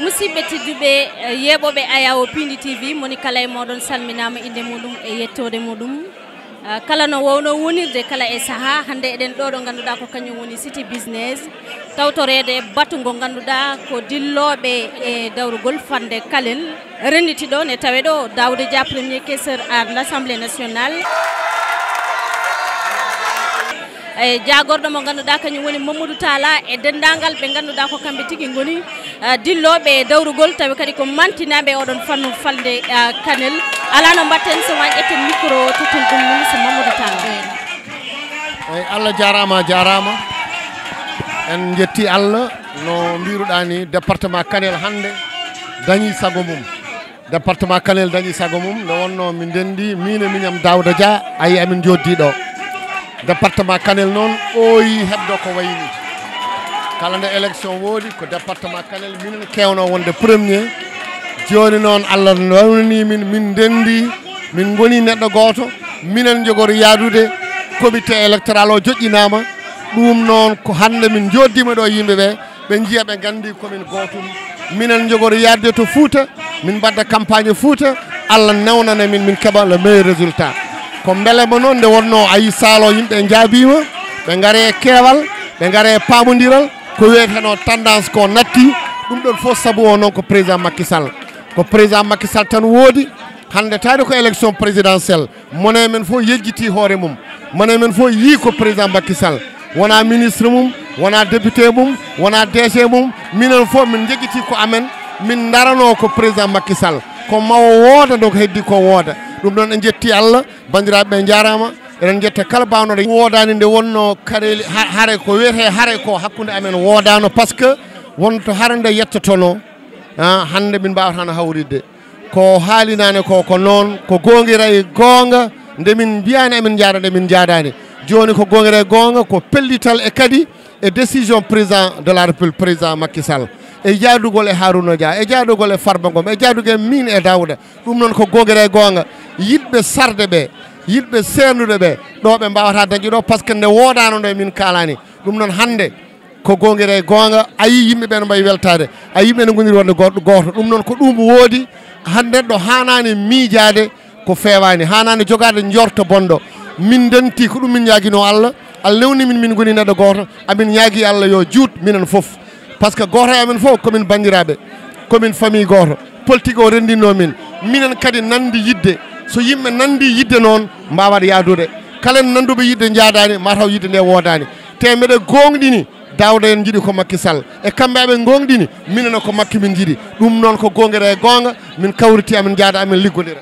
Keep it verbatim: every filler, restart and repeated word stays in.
Musidɓe tedduɓe, eh, yeeɓooɓe Ayawo Pindi T V, moni kala e mooɗon salminaama innde muɗum e yettoode muɗum. Ah, kala no wowno wonirde kala e sahaa, hannde eɗen ɗo ɗo ngannduɗaa ko kañum woni Cité Business, tawtoreede batu ngo ngannduɗaa ko dillooɓe e dawrugol fannde Kanel. Rennditi ɗo ne tawe ɗo Daouda Dia, premier caissier à l'Assemblée nationale. E jaagorɗo mo ngannduɗaa kañum woni Mamadou Talla e denndaangal ɓe ngannduɗaa ko kamɓe tigi ngoni, eh, dillooɓe e dawrugol, tawi kadi ko mantinaaɓe e oɗon fannu falnde, eh, Kanel. Alaa no mbatten so maa ƴetten micro, totten ɗum ministre Mamadou Talla. Eyi, Allah jaaraama, a jaaraama. En njetti Allah, no mbiruɗaa ni, département Kanel hannde dañi sago mum. Département Kanel dañi sago mum, nde wonno min ndenndi, min e miñam Daouda Dia, ayi amin njoddi ɗo. Département Kanel noon ɓooyi heɓde ko wayi ni. Kala nde élection woodi, ko département Kanel minen kewno wonde premier. Jooni noon Allah nawnani min, min ndenndi, min ngoni neɗɗo gooto, minen njogori yaadude, comité électoral o joƴƴinaama. Ɗum noon ko hannde min njoddiima ɗo yimɓe ɓe, ɓe njiya, ɓe nganndi ko min gootum. Minen njogori yaadde to Fuuta, min mbaɗda campagne Fuuta, Allah newnana min, min keɓa le meilleur résultat. Ko mbele mo noon nde wonno a yi saalo yimɓe njaabiima, ɓe ngare e keewal, ɓe ngare e paamondiral, ko wiyeteno tendance ko natti, ɗum ɗon fof sabu o noon ko président Macky Sall. Ko président Macky Sall tan woodi, hannde taade ko élection présidentielle. Mone men fof yejjiti hoore mum. Mone men fof yii ko président Macky Sall. Wona ministre mum, wona député mum, wona D G mum. Minen fof min jejjiti ko amen. Min darano ko président Macky Sall. Ko mawo wooda, donc heddi ko wooda. Ɗum ɗon en jetti Allah. Banndiraaɓe ɓe njaaraama. Eɗen jetta kala baawnoɗo woodani nde wonno kareeli ha-, hare ko wiyetee hare ko hakkunde amen woodano, parce que wonto hare nde yettotono, ah, hannde min mbaawata no hawridde. Ko haalinaane ko, ko noon, ko goongira e goonga, nde min mbiyaani amin njaada, nde min njaadaani. Jooni ko goongira e goonga, ko pellital e kadi e décision président de la République, président Macky Sall. E jaadugol e Harouna Dia, e jaadugol e Farba Ngom, e jaadugol e min e Daouda. Ɗum noon ko goongira e goonga. Yiɗɓe sarde ɓe, yiɗɓe seerndude ɓe, ɗo ɓe mbaawata dañde ɗo, parce que nde woodaano nde min kaalani. Ɗum noon hannde, ko goongira e goonga, a yii yimɓe ɓe no mbayi weltaade, a yii yimɓe no ngoniri wonde goɗɗo gooto. Ɗum noon ko ɗum woodi, hannde ɗo haanaani miijaade ko feewaani, haanaani jogaade njorto bonɗo. Min ndenti ko ɗum min ñaaginoo Allah, Allah newni min, min ngoni neɗɗo gooto, amin ñaagi Allah yo juut minen fof. Parce que gooto e amen fof ko min banndiraaɓe, ko min famille gooto. Politique o renndinno min, minen kadi nanndi yiɗde. So yimɓe nanndi yiɗde noon, mbaawat yaadude. Kala en nannduɓe yiɗde njaadaani, mataw yiɗde nde woodaani. Te meɗe goongɗini, Daouda en njiɗi ko Macky Sall. E kamɓe aɓe goongɗini, minen ko Macky min njiɗi. Ɗum noon ko goongira e goonga, min kawriti amin njaada amin liggodira.